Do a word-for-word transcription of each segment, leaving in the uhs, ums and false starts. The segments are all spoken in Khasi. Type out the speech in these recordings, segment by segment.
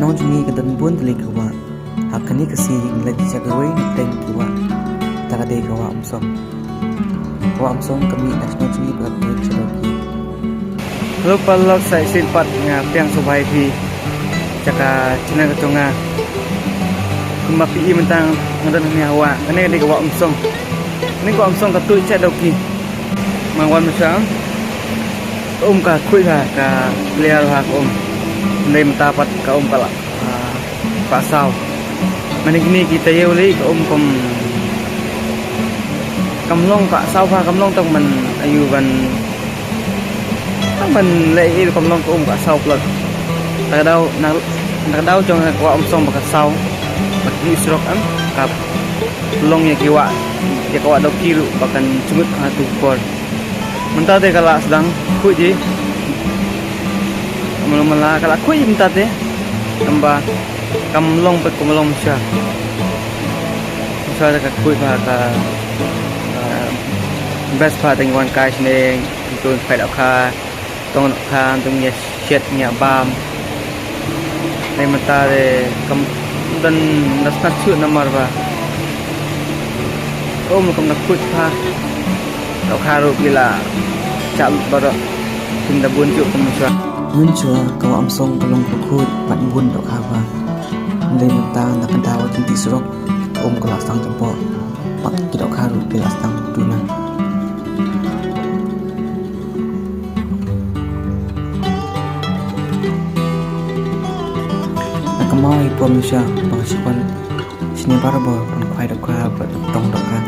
Jong ngi ka don bun tylli ki wah. Ha kane ka sngi ngi leit sha kawei na pdeng ki wah. Kata ka dei ka Wah Umsong. Ka Wah Umsong ka mih na shnong jong ngi ba ka kut sha Dawki. Hello paralok, sa shisien pat nga pdiang sngewbha ïa phi sha ka channel ka jong nga. Kumba phi i mynta nga don hangne ha wah, kane ka dei ka Wah Umsong. Kane ka Wah Umsong ka tuid sha Dawki. Nga wan mynshwa, ka um ka khuid ha, ka clear ha ka um. Hynrei mynta pat ka um ka la, ah, ka saw. Mane kine ki taïew lei ka um kam, kam long ka saw ha, kam long tang ban aïu ban, tang ban leh ei, kam long ka um ka saw palat. Kata ka daw na, kata ka daw jong ka Wah Umsong ba ka saw, ba ki surok, em, ka long ïa ki wah, ïa ka Wah Dawki ruh ba kan jngut ha tu por. Mynta te ka la sdang khuid ji. Mala mala ka la khuid mynta te. Tangba kam long pat, kam long sha. Sha ka khuid ba ka, ah, best part ngi wan kai shnong, ngi tu phai dohkha, tong dohkha, ngi tu ngi ïa shet ngi ïa bam. Hynrei mynta te kam don, da sngewsih namar ba ka um kam da khuid bha. Dohkha ruh ki la chah lut baroh. Kim da bun juh kum mynshwa. Mynshwa ka Wah Umsong ka long kaba khuid bad bun dohkha bha. Hynrei mynta na ka daw jingtih surok, ka um ka la sdang jaboh bad ki dohkha ruh ki la sdang duna. Nga kynmaw ïa i por mynshwa ba nga shu wan shane barabor ban khwai dohkha bad tong dohkha.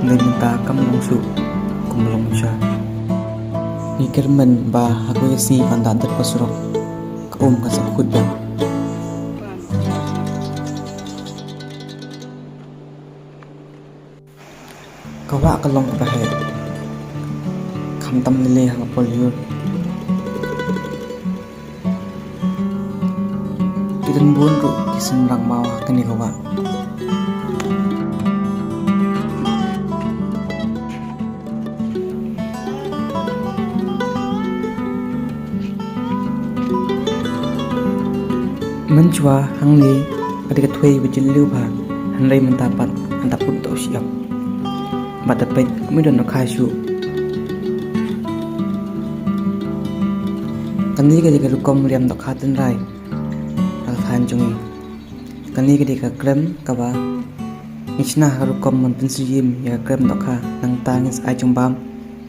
Hynrei mynta kam long shuh kum long mynshwa. Ngi kyrmen ba ha kawei ka sngi kan da dep ka surok, ka um kan sa khuid bha. Ka wah ka long kaba heh, khamtam lei lei ha ka por lyiur. Ki don bun ruh ki shynrang maw ha kane ka wah. Mynshwa hangne ka dei ka thwei ba jylliew bha, hynrei mynta pat hynda put doh shyiap. Bad da peit mih don dohkha shuh. Kane ka dei ka rukom riam dohkha tynrai ha ka thaiñ jong ngi. Kane ka dei ka krem kaba ngi shna ha ka rukom ban pynsyriem ïa ka krem dohkha, nangta ngin sa ai jingbam,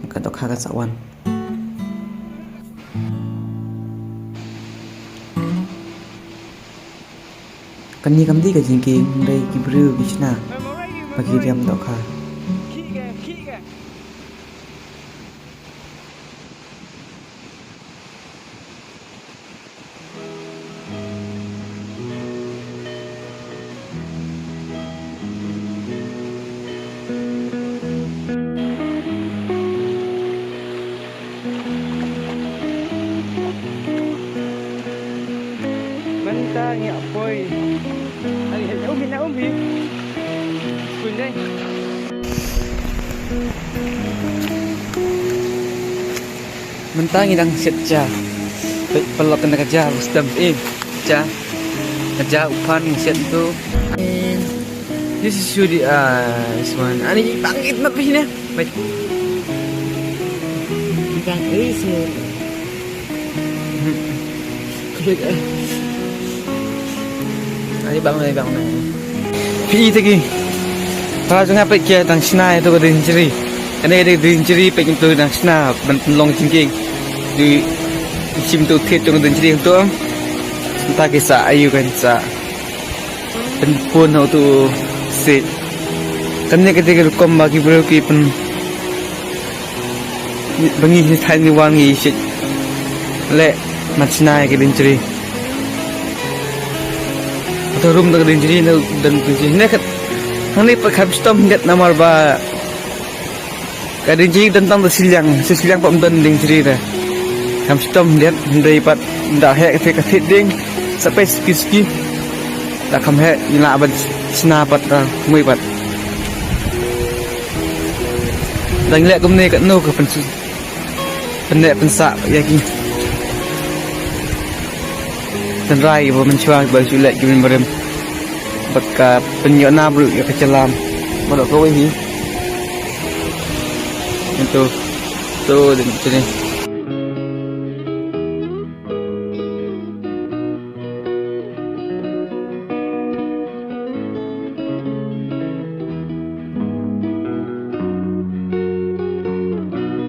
ka dohkha kan sa wan. Kane kam dei ka jingkieng, hynrei ki briew ki shna ba ki riam dohkha. Mynta ngi ïa poi. Ani, na um hi, na um hi. Kun dei. Mynta ngi dang shet ja. Peit paralok, kane ka ja ba sdang, eh, ja. Ka ja u phan ngi shet tu. This is Shudi, ah, this one. Ani bang it map sini. Peit. Bang, eh, sini. Klik, eh. Ai bang, ai bang, ai. Phi te ki. Para jong nga peit ki dang shna ïa tu ka dynjri. Kane ka dynjri peit ki tu dang shna ban pynlong jingkieng. Di shim tu thied tu ka dynjri tu. Mynta ki sa aïu kan sa pynpun ha utu u siej. Kane ka dei ka rukom ba ki briew ki pyn, ba ngi hi thaiñ ngi wan ngi shet leh ban shna ïa ka dynjri. Utu rum da ka dynjri na, dang dynjri ne kat. Hangne pat kham shitom hyndet namar ba ka dynjri don tang da shiliang, shi shiliang pat ym don dynjri da. Kham shitom hyndet, hynrei pat da heh ka thied, ka thied ding sa peit suki suki. Da kham heh ngi lah ban shna pat da mui pat. Dang leh kumne katno ka pynsu. Pynneh pynsah ïa ki tynrai ba mynshuwa ba shu leh ki barim. Bad ka pynïoh nam ruh ïa ka jylla. Mano kawei hi. Ito. To, dei ni.